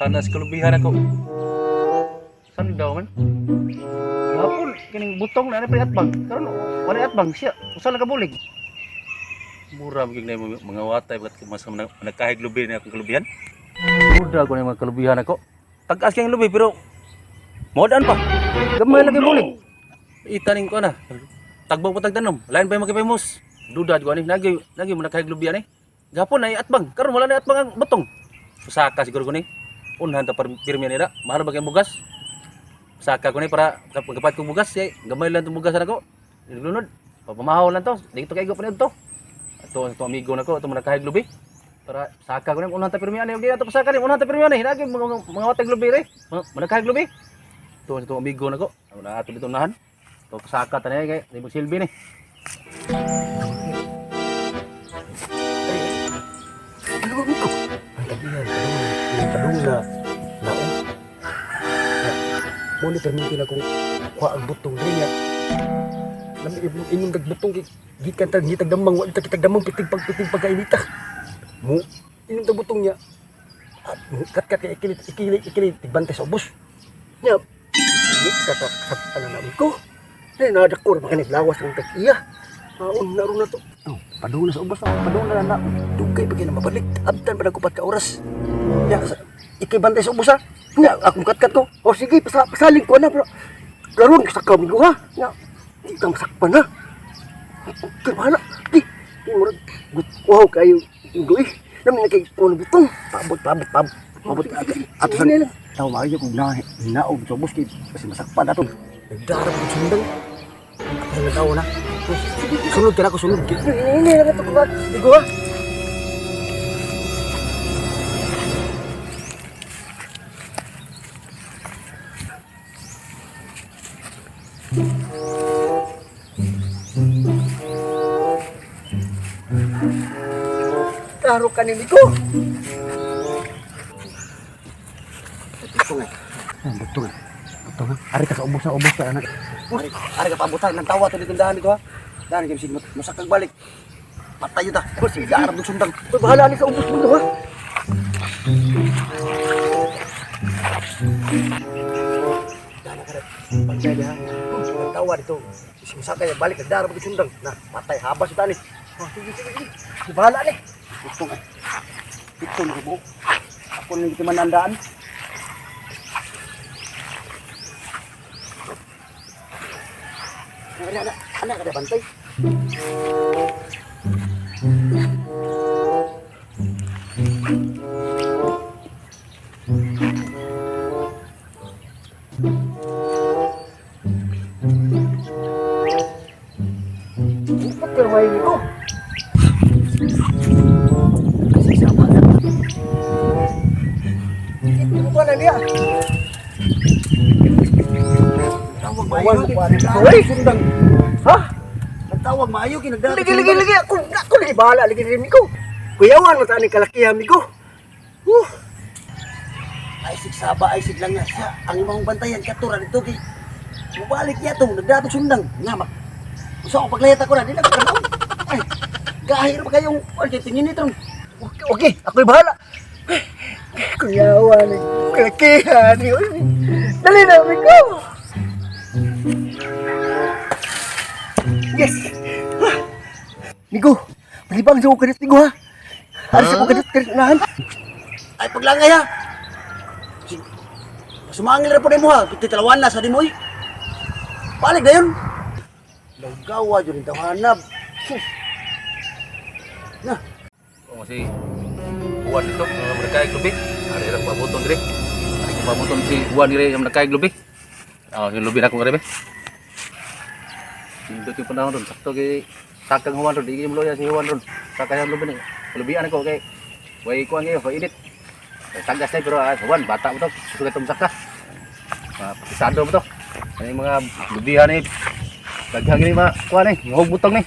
Panas kalubihan ako. San daw man? Gapon kining butong na pa atbang. Karon wala atbang siya. Usa lang kabulig. Mura magig na yung mga watay ba't mas nagkahig lubi na akong kalubihan. Mura ko na yung mga kalubihan ako. Tag-as kayong lubi pero modaan pa. Gamay lang kay bulig. Itaning ko na. Tagbaw pa tagtanom. Lain pa yung makipemos. Duda ko ani nagi nagi mo nakahig lubi ani. Gapon na atbang. Karon wala na atbang ang butong. Saka siguro ko ni. Unhan ta pirmi nila. Mahal ba kayong bugas? Saka ko ni para kapag kong bugas kay gamay lang tong bugas nako. Lunod. Papamahaw lang to. Dito kay pa to. Ato ato amigo nako ato manakahig lubi. Para saka ko ni unhan ta pirmi ani. Di ato pasaka ni unhan ta pirmi ani. Nagi mga watag lubi re. Manakahig lubi. Ato ato amigo nako. Una ato dito unahan. To pasaka tanay kay di mo silbi ni. Ano ba ko? Ang tabihan, padung, padung na naong. Na, mo ni perminti na kung kuha ang butong rin niya. Lami inom kag butong kay gikan tag gitag damang wa ta kitag damang pitig pag pitig pagkainita. Mo inom tag butong niya. At kat kat kay ikilit ikilit ikilit tigbantay sa ubos. Nya kat kat ano na ko. Nay nadakor ba kanig lawas ang tag iya. Maon na ron na to. Oh, padung na sa ubos, ah, padung na na. Dugay pa kay na mabalik. Abtan pa na ko ka oras. Ya, ikay bantay sa ubos ha. Nya, akong katkat ko. O sige, pasalig ko na bro. Laruan ka sa kami ko ha. Nya, di ka masakpan ha. Okay, bahala. Di, di murag gut wow kayo. Ingoy. Namin na kay kuno butong. Paabot, paabot, paabot. Paabot. Ato sa tao maayo kung na naog sa ubos kay kasi masakpan ato. Nagdarap ko sundang. Ako na tao na. Sunod ka na ako, sunod. Hindi, hindi, hindi. Digo ha. Klaro ka ni Miko. Butong eh. Ah, butong eh. Butong eh. Ari ka sa ubos na ubos ka anak. Ari, ari ka pabutan nang tawa to dito dahan dito ha. Dahan kay sig musak kag balik. Patay ta. Sige, arab dug sundang. Uy, bahala ni sa ubos mo ha. Dahan ka Pagkaya diha. Nang tawa dito. Simusak kay balik nagdarab dug sundang. Na patay habas ta ni. Oh, sige, sige, sige. Bahala ni. Butong eh. Butong ko buok. Ako nang gimanandaan. Anak, anak, anak, kada bantay. Upat pero may ko. Kasi sama na. Ito ko na niya. Tawag maayo Hoy, sundang. Ha? Nagtawag maayo kay nagdala. Lagi, lagi, lagi. Ako, ako lagi bahala. Lagi rin ko. Kuyawan mo tayo kalakihan ko. Ay sig saba ay sig lang siya. Ang imong bantayan katura dito kay mubalik niya to nagdato sundang nga mak. Usa ko paglayat ako na di na ko kanaon. Ay gahir pa kayong wal kay tingin nito. Okay, okay. Ako'y bahala. Kuyawan eh. Kalakihan. eh. Dali na, ko. Yes. Ha. Migo, malibang sa ko kanit, Migo, ha? Alis ako kanit, kanit unahan. Ay paglangay ha. Sumangil ra po nimo ha. Titalawan na sa nimo oy. Balik dayon. Lawgawa jud ang hanap. Na. O si Juan dito, mga manakahig lubi. Ari ra pabuton dire. Ari ko pabuton si Juan dire ang manakahig lubi. Ah, yung lubi na akong rebe. Nindot yung panahon ron. Sakto kay sakang Juan ron. Di kayo si Juan ron. Saka yung lubi ni. Lubian ako kay way kuan kayo, way init. Tagas na pero ah, Juan bata mo to. Sugat tong saka. Ah, pakisado mo to. Ano yung mga lubihan ni. Daghang ni mga kuan ni, mga butong ni.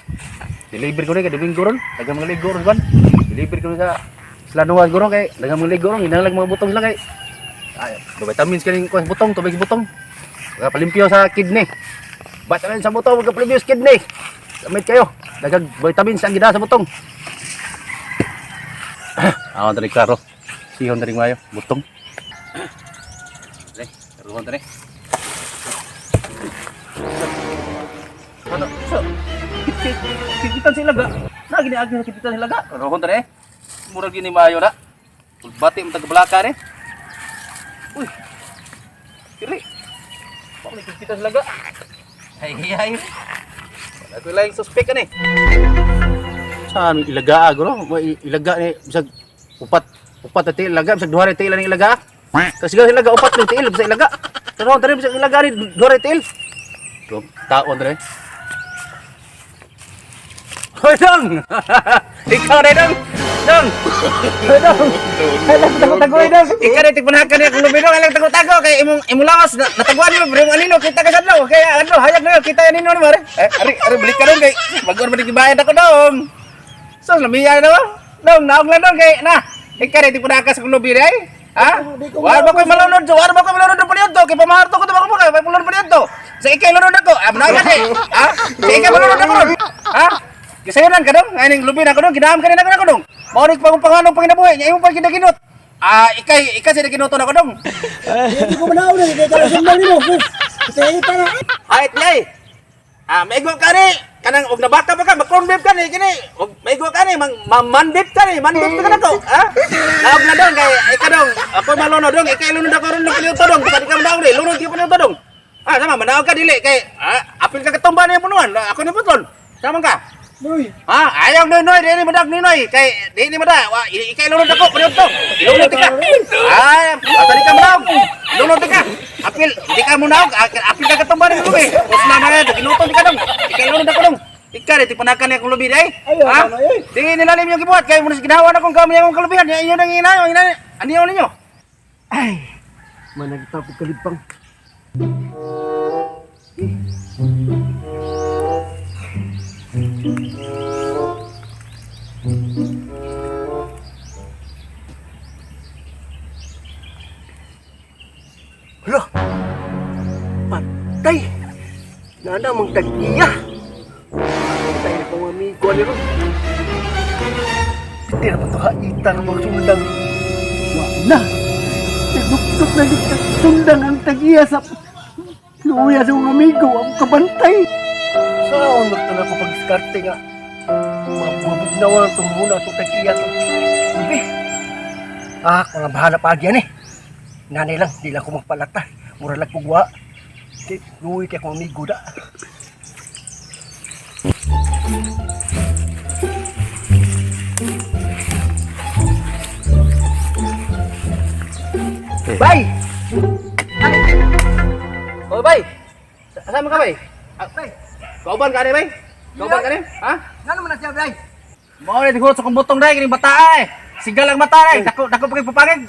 Deliver ko ni kay Domingo ron. Daghang mga ligo ron Juan. Deliver ko ni sa Slanuan guro kay daghang mga ligo ron, hinanglag mga butong sila kay ay, do vitamins kaning kuan butong, tubig sa butong. Mga palimpyo sa kidney. Vitamin sa butong, magpalimpyo sa kidney. Gamit kayo. Daghang vitamins ang gina sa butong. Ako dali klaro. Sihon dali mayo, butong. Ruwan tani. Ano? So, kikitan sila ga. Na gini agi na kikitan sila ga. Ruwan tani. Murag gini maayo na. Bati mo taga-blaka ni. Uy. Dili. Bakit ni kikitan sila ga? Ay, ay. Wala ko lang suspect ani. Saan ilaga agro? Ilaga ni bisag upat upat na tiil ilaga bisag duha ra tiil ang ilaga. Kasi gano'n ilaga upat ni tiil bisag ilaga. Pero tani bisag ilaga ni duha ra tiil. Taon dre. Hoy dong. Ikaw na dong. Dong. Hoy dong. Alang tago-tago dong. Ikaw na tigpanakan niya kung lubi dong. Alang tago-tago kay imong imong lawas na, nataguan mo pero anino kita ka sadlaw. Kaya ano hayag na kita anino ni mare. Eh, ari ari balik ka dong kay bagon man gibayad ako dong. So lamiya na ba? Dong naong lang dong kay na. Ikaw na tigpanakan sa lubi ay. Ha? War ba ko'y malunod? War ba ko'y malunod ng paliyod to? Kay pamaharto ko to bako mo kay malunod paliyod to. Sa ikay lunod ako. Ah, manaog ka kay. Ha? Sa ikay malunod ako ron. Ha? Gisayonan ka dong? Ay ning lubi na ko dong, ginaam ka na ako dong. Mao ni pang panganong panginabuhi, nya imong pang ginaginot. Ah, ikay ikay sa ginuto na ko dong. Hindi ko manaw na kay kala sundang nimo. Kita na. Ay, tlay. Ah, maigo ka ni. Kanang og nabata pa ka, mag-corn beef ka ni kini. Og maigo ka ni, mang man beef ka ni, man beef ka na ko. Ha? Naog na dong kay ika dong. Ako malono dong, ikay lunod ako ron ng piliuto dong. Basta di ka manaog ni, lunod ka piliuto dong. Ah, sama manaog ka dili kay ah, apil ka katumba ni punuan. Ako ni putlon. Sama ka. Noy. Ha, ayaw noy noy, dili mo dag noy kay dili mo da, wa ikay lunod ako piliuto. Lunod ka. Ah, basta di ka manaog. Lunod ka. Apil, di ka munaog, apil ka katumba ni lubi. Usna na na, ginuto di ka dong. Ikay lunod ako dong. Ika di panakan ni akong lubi day. Ayaw, Ha? ano, eh. Di nilalim yung gibuhat kay mo ginawa na kong kami akong kalubihan. Ya inyo nang inayo, ina aniyo ninyo. Ay, managita ko kalipang. Hala! Patay! Nana mang tag-iya! Patay na kong amigo ni Ron. Hindi na ba ito haitan ng mga sundang? Wa na! Nagdukduk na dito sundang ang tag-iya sa luya sa mga amigo, ang kabantay. Saan nagtala ko pag-diskarte nga? Mabugnawan itong muna itong tag-iya to. Sabi, ah, mga bahala pa yan eh. Nanay lang, di lang ko magpalata. Mura lang kugwa. Kay, luwi kay akong amigo da. Bye! Oy, bay. Asa man ka bay? Bay! Kauban ka ni bay? Kauban ka ni? Ha? Nga naman na siya, bay? Mao ni siguro sa kong butong day kining bata ay. Sigal ang mata ay. Dako dako pa kay pupangig.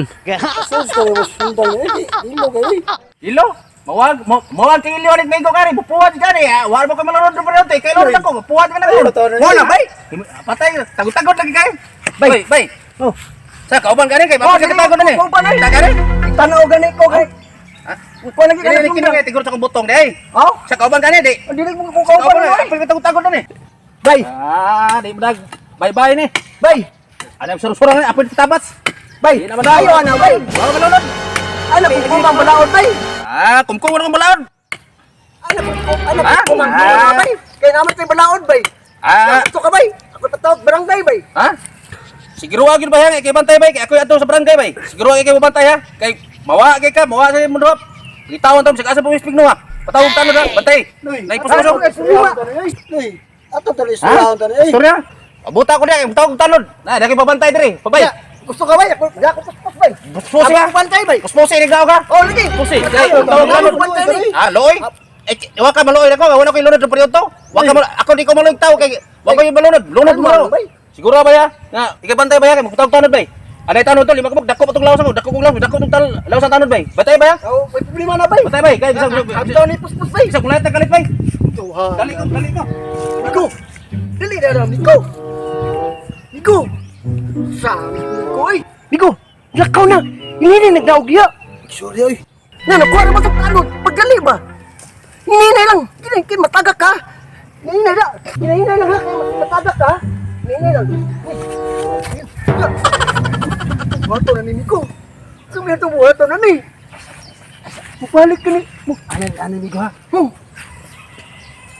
Sus ka mo sundang eh. Dilo kay. Ilo, mawag mawag kay ilo ni maigo ka ni bupuan ka ni. Ah, Wa mo ka malunod ng paliyod kay lunod ako, bupuan ka na ko. Wala, bay! Patay, tagod-tagod lagi kay. Bay, bay. Oh. Sa kauban ka ni kay Oh, bakit ka tagod ni? Kauban ay. Ta ka ni? Tanaw gani ko kay. Kuha lagi ka Kini na kini sundang. kini tiguro sa kong butong day. Oh? Sa kauban ka ni di. Dili mo ko Sa kauban kauban ay. ni, apil tagod-tagod ni. Bay! Ah, di mo dag. Bye-bye ni. Bay! Ano surang-surang ni apil tabas. Bay! Di na ba Ayo ana, bay! Wala malunod. Ana kung kumang balaod, bay! Ah, kumkum wala kong balaod. Ana kung ana Ah? kung kumang balaod, bay! Kay naman kay balaod, bay! Ah, Gusto ka, bay? Ako patawag barangay, bay! Ha? Siguro gyud ba yan? Kay bantay bay, kay ako adto sa barangay bay. Siguro kay bantay ha. Kay mawa kay ka, mawa sa imong drop. Gitawan ta sa asa pumispig no ha. Patawag ta no da, bantay. Nay puspuso. Noy. Ato tali istorya tani eh. Istorya. Abuta ko diya, tawag tanod. Na, daki pabantay diri. Pabay. Gusto ka, bay? Ako ako puspos, bay! Puspusi ha. Ako bantay, bay! Puspusi ni ka. Oh, lagi! Puspusi. Kay tawag tanod. Bantay ni! Ah, looy. Eh, wa ka maluoy nako, wala ko ilunod ng periodo. Wa ka ako di ko maluoy tao kay wa ko yung malunod. Lunod mo. Ano, bay? Siguro ba ya? Nga ikabantay ba ya kay magtawag tanod bay. Anay tanod to lima kabuk dako pa tong lawas ako, dako kong lawas, dako tong lawas ang tanod bay. Batay ba ya? Oh, may problema na, bay! Batay bay, kay bisag Ang ni puspos, bay! bisag kulayat na kalit bay. Tuhan. Dali ko, dali ko. Nico! Dili na lang, Nico! Nico! Sabi Nico, ay! Nico! Lakaw na! Hindi na nagdaog diya! Sorry oy. Na, nakuha naman sa tanod! Pagdali ba? Hinihintay lang! Kini, kini, matagak ka! Hinihintay lang! Hinihintay lang ha! Kaya matagak ka! Hinihintay lang! Buhato na ni Nico! Sumaya ito buhato na ni! Mubalik ka ni. Anan, anan migo ha. Oh.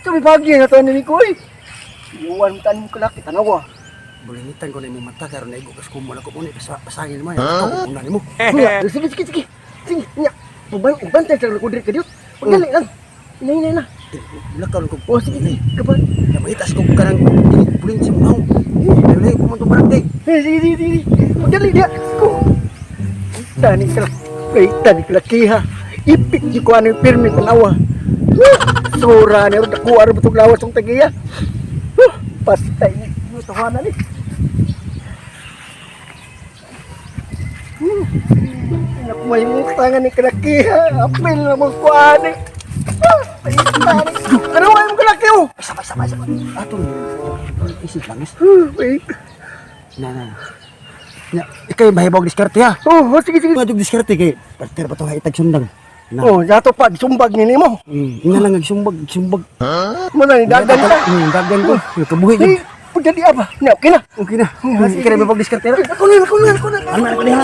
Sabi bagay na to ni ko eh. Iwan mo tanim kalaki tanawa. Bulinitan ko na imong mata karon naigo kas kumo na ko muna pasangil mo. Huh? Una nimo. Nya, sige sige sige. Sige, nya. Uban uban tayo sa kudri ka diot. Pagdali lang. Inay inay na. Lakaw ko. Oh, sige sige. Kapag. Namahitas ko kanang bulin sa mga. Layo ko man to barangay. Eh, sige sige sige. Pagdali dia. Ko. Tani kalaki. Kay tani kalaki ha. Ipik di ko ano yung pirmi tanawa. Huh, sura ni ro dako aro butog lawas tong tagiya. Huh, pastay ni tawanan ni. Naku, may tangan ni kalaki ha. Apil na mong kuan ni. Ano ay mong kalaki oh? Ay, sabay sabay sabay. Ato ni. Isip langis. Huh, wait. Na na. Nya, ikay mahibog diskarte ha. Oh, oh, sige sige. Madug diskarte kay parter pa to ha itag sundang. Na. Oh, yato pa sumbag ni nimo. Ina lang nagsumbag, sumbag. Mo na ni dagan ta. Dagan ko. Kabuhi Hey, jud. pagdali aba. Na, okay na. Okay na. Ikay mahibog diskarte ra. Ako na, ako na, ako na. Ano ako niya?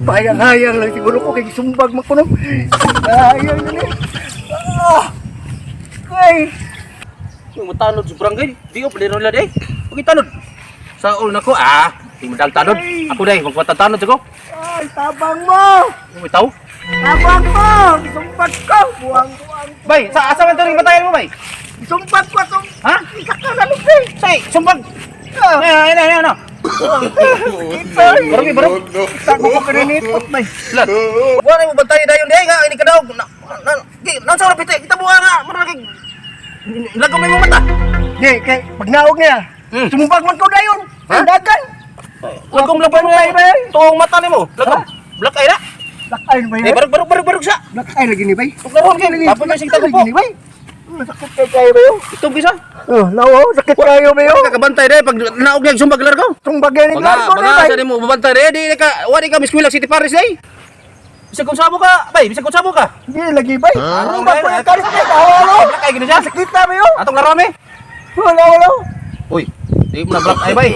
Payang-hayang lang siguro ko kay sumbag makuno. Hayang na ni. Ah! Ay! Yung matanod sa barangay, di ko paliro nila day. Pag tanod. Sa ulo nako ah, di mo dal tanod. Ako day, magpatanod ako. Ay, tabang mo! Yung itaw. Tabang mo! Sumbag ko! Buwang-buwang! Bay, sa asa man to ning batayan mo bay? Sumbag ko! Sum... Ha? Isa ka na lupi! Say, sumbag. Ah! Ay, ay, ay, ano? Itoy! Barang, barang. Isa ko ko kaninipot bay! Lat. Wala mo bantay dayon day nga ini kadaog. Na na na sa piti kita buha nga mura kay lagom mo mata. Di, kay pag naog niya, sumumbag man ko dayon! Ha? Ang dagan! Lagom lagom Bantay ba yan? Tuong mata nimo. Lagom. Black eye na. Black eye ba Eh yan? barug barug barug barug sa. Black eye lagi ni bay? Tugnaron kay. Tapos may sigta ko po. Lagi ni bay? Sakit kay kayo ba yun? Itong bisa. Oh, lawa, sakit kayo ba yun? Kakabantay day pag naog niya sumbag largo. Sumbag yan Baga, ko na baga bay! sa nimo babantay day di ka wari ka miskwila City Paris day. Bisag kung sabo ka, bay, bisag kung sabo ka. Di lagi bay! Sumbag ko Ay, yung karit niya, tawa lo! Black eye gini siya. Sakit na ba yun? Atong laro mi. Wala, wala! Uy, di mo na black eye bay.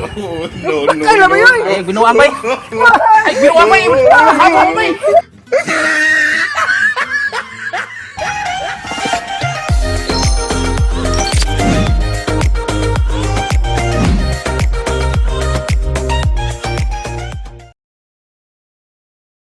Black eye na ba yun? Ay, binuang bay. Ay, binuang bay. Binuang bay.